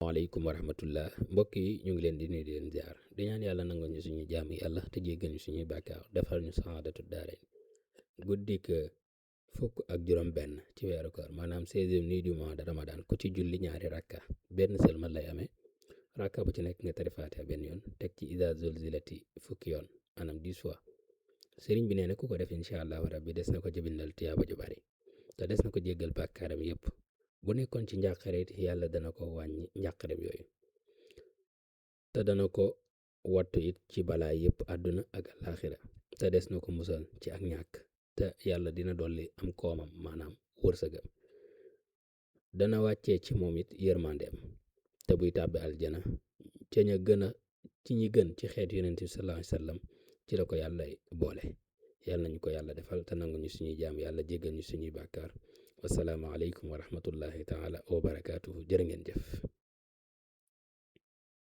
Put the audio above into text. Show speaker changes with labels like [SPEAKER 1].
[SPEAKER 1] asalaamaaleykum wa rahmatullah mbokk yi ñu ngi leen di nuyu di leen ziar di ñaan yàlla nangu ñu suñu jaamu yàlla te jéggal ñu suñuy bàkkaar defal ñu saadatu daare guddik fukk ak juróom benn ci weeru koor maanaam 16e nuit du mois de ramadan ku ci julli ñaari rakka benn sëlmal lay amee rakka bu ci nekk nga tari faatiha benn yoon teg ci iza zulzilati fukki yoon maanaam 10 fois sëriñ bi nee na ku ko def incha allah rabbi des na ko ci bindal tiyaaba ju bari te des na ko jéggal bàkkaaram yépp bu nekkoon ci njàqare it yàlla dana ko wàññi njàqarem yooyu te dana ko wattu it ci balaa yépp àdduna ak alaaxira te des na ko musal ci ak ñàkk te yàlla dina dolli am koomam maanaam wërsëgam dana wàccee ci moom it yërmandeem te buy tàbbi aljana ca ña gën a ci ñi gën ci xeet yonent bi sallallahu alayhi wasallam ci la ko yàlla boole yàlla nañu ko yàlla defal te nangu ñu suñuy jaam yàlla jéggal ñu suñuy bàkkaar wasalaamu aleykum wa rahmatullahi taala wa barakaatuhu jërë ngeen jëf